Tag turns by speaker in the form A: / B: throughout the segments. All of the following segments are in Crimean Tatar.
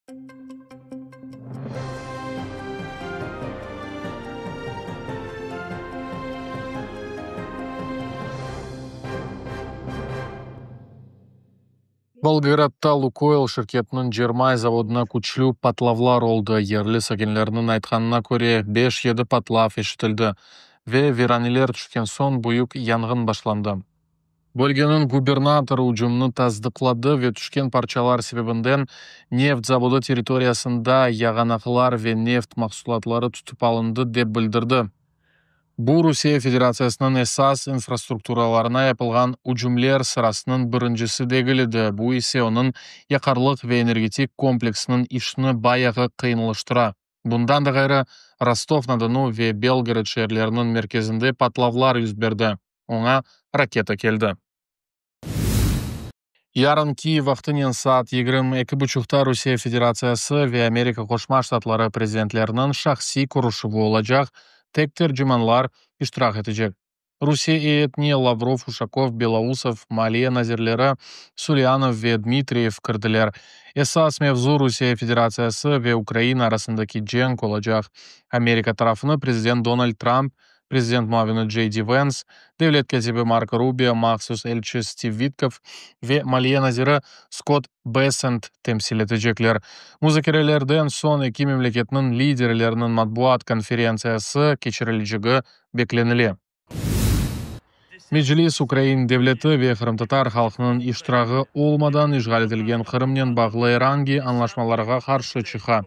A: Belgorodta Lukoyl şirketiniñ cermay zavodında küçlü patlavlar oldı. Yerli sakinlerniñ aytqanına köre, beş-yedi patlav eşitildi ve viraneler tüşken soñ büyük yanğın başlandı. Bölgeniñ gubernatorı ücümni tasdıqladı ve tüşken parçalar sebebinden neft zavodı territoriyasında yağanaqlar ve neft mahsulatları tutıp alındı, dep bildirdi. Bu Rusiye Federatsiyasınıñ esas infrastrukturalarına yapılğan ücümler sırasınıñ birincisi degil edi, bu ise onıñ yaqarlıq ve energetik kompleksiniñ işini bayağı qıyınlaştıra. Bundan da ğayrı, Rostov-na-Donu ve Belgorod şeerleriniñ merkezinde patlavlar yüz berdi, oña raketa keldi. Yarın Kiyev vaqtınen saat yigirmi eki buçuqta Rusiye Federatsiyası ve Amerika Qoşma Ştatları prezidentleriniñ şahsiy körüşüvi olacaq, tek tercimanlar iştirak etecek. Rusiye eyyetine Lavrov, Uşakov, Belousov, maliye nazirleri Sülüanov ve Dmitriyev kirdiler. Esas mevzu Rusiye Federatsiyası ve Ukraina arasındaki cenk olacaq. Amerika tarafını prezident Donald Trump, prezident muavini Cey Di Vens, devlet kâtibi Marko Rubio, mahsus elçi Stiv Vitkoff ve maliye naziri Skott Bessent temsil etecekler. Muzakerelerden soñ eki memleketniñ liderleriniñ matbuat konferentsiyası keçirilecegi beklenile. Meclis ukrain devleti ve qırımtatar halqınıñ iştirağı olmadan işğal etilgen Qırımnen bağlı er angi añlaşmalarğa qarşı çıqa.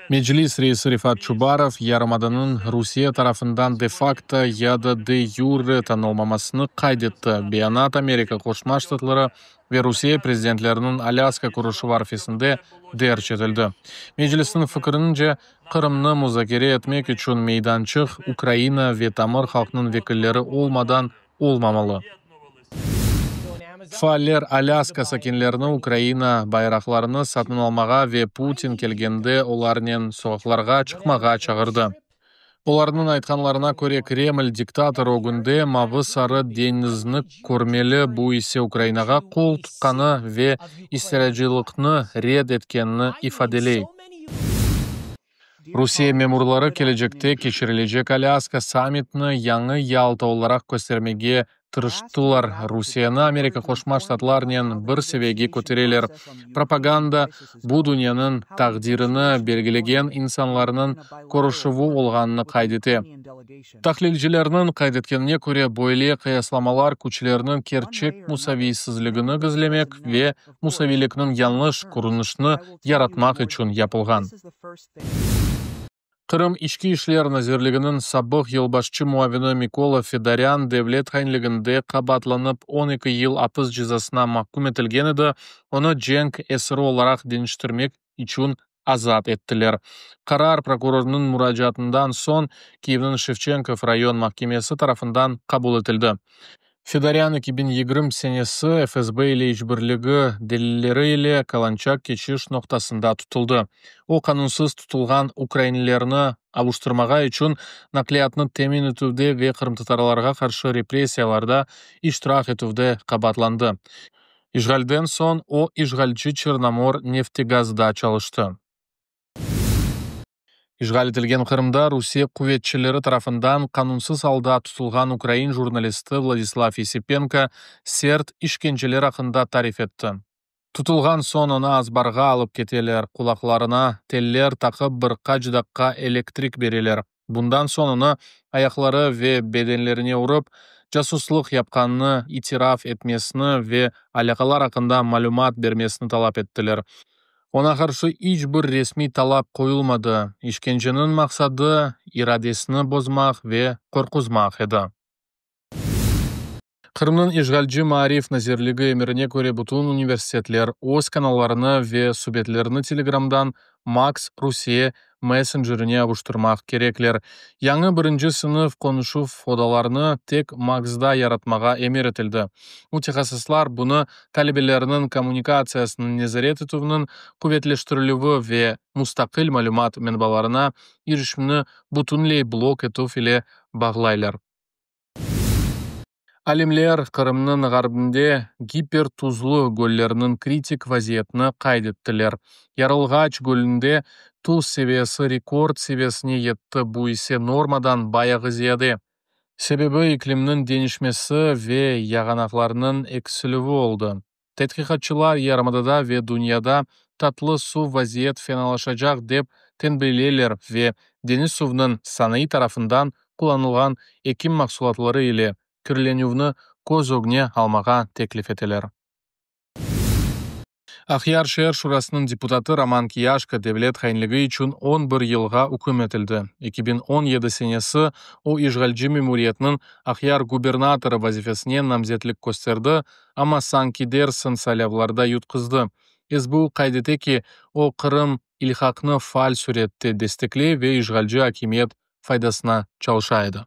A: Meclis reisi Refat Çubarov yarımadanıñ Rusiye tarafından de-fakto ya da de-yure tanılmamasını qayd etti. Beyanat Amerika Qoşma Ştatları ve Rusiye prezidentleriniñ Alâska körüşüvi arfesinde derc etildi. Meclisniñ fikirince, Qırımnı muzakere etmek içün meydançıq Ukraina ve tamır halqnıñ vekilleri olmadan olmamalı. Faaller Alâska sakinlerini Ukraina bayraqlarını satın almağa ve Putin kelgende olarnen soqaqlarğa çıqmağa çağırdı. Olarnıñ aytqanlarına köre, Kreml diktatorı ögünde mavı-sarı deñizni körmeli, bu ise Ukrainağa qol tutqanı ve istilâcılıqnı red etkenini ifadeley. Rusiye memurları kelecekte keçirilecek Alâska sammitini yañı Yalta olaraq köstermege tırıştılar, Rusiyeni Amerika Qoşma Ştatlarınen bir seviyege kötereler. Propaganda bu dünyanıñ taqdirini belgilegen insanlarnıñ körüşüvi olğanını qayd ete. Tahlilcilerniñ qayd etkenine köre, böyle qıyaslamalar küçlerniñ kerçek musaviysizligini gizlemek ve musaviylikniñ yañlış körünişini yaratmaq içün yapılğan. Qırım İçki işler nazirliginiñ sabıq yolbaşçı muavini Mikola Fedorân devlet hainliginde qabaatlanıp 12 yıl apis cezasına mahküm etilgen edi, onı cenk esiri olaraq deñiştirmek içün azat ettiler. Qarar prokurornıñ muracaatından soñ Kiyevniñ Şevçenkov rayon mahkemesi tarafından qabul etildi. Fedorân 2020 senesi FSB ile işbirligi delilleri ile Kalançak keçiş noqtasında tutuldı. O, qanunsız tutulğan ukrainlilerni avuştırmağa içün naqliyatnı temin etüvde ve qırımtatarlarğa qarşı repressiyalarda iştirak etüvde qabaatlandı. İşğalden soñ o, işğalci Çernomor neftegazda çalıştı. İşğal etilgen Qırımda Rusiye quvetçileri tarafından qanunsız alda tutulğan ukrain jurnalisti Vladislav Yesipenko sert işkenceler aqqında tarif etti. Tutulğan soñ onı azbarğa alıp keteler, qulaqlarına teller taqıp bir qaç daqqa elektrik bereler. Bundan soñ onı ayaqları ve bedenlerine urıp, casuslıq yapqanını itiraf etmesini ve alâqalar aqqında malümat bermesini talap ettiler. Oña qarşı iç bir resmiy talap qoyulmadı. İşkenceniñ maqsadı iradesini bozmaq ve qorquzmaq edi. Qırımnıñ işğalci Maarif nazirligi emirine köre bütün universitetler öz kanallarını ve subetlerini Telegramdan Max Rusiye messencerine avuştırmaq kerekler. Yañı birinci sınıf qonuşuv odalarını tek Maxda yaratmağa emir etildi. Mütehassıslar bunı talebelerniñ kommunikatsiyasını nezaret etüvniñ quvetleştirilüvi ve mustaqil malümat menbalarına irişimni bütünley blok etüv ile bağlaylar. Alimler Qırımnıñ ğarbında giper tuzlu göllerniñ kritik vaziyetini qayd ettiler. Yarılğaç gölünde tuz seviyesi rekord seviyesine yetti, bu ise normadan bayağı ziyade. Sebebi iklimniñ deñişmesi ve yağanaqlarnıñ eksilüvi oldı. Tedqiqatçılar yarımadada ve dünyada tatlı suv vaziyet fenalaşacaq dep tenbileyler ve deñiz suvnıñ sanayı tarafından qullanılğan ekim mahsulatları ile kirlenüvni köz ögüne almağa teklif eteler. Aqyar şeer şurasınıñ deputatı Roman Kiyaşko devlet hainligi içün 11 yılğa üküm etildi. 2017 senesi o işğalci memuriyetniñ Aqyar gubernatorı vazifesine namzetlik kösterdi, amma sanki dersiñ saylavlarda yutquzdı. SBU qayd ete ki, o Qırım ilhaqını faal sürette destekley ve işğalci akimiyet faydasına çalışa edi.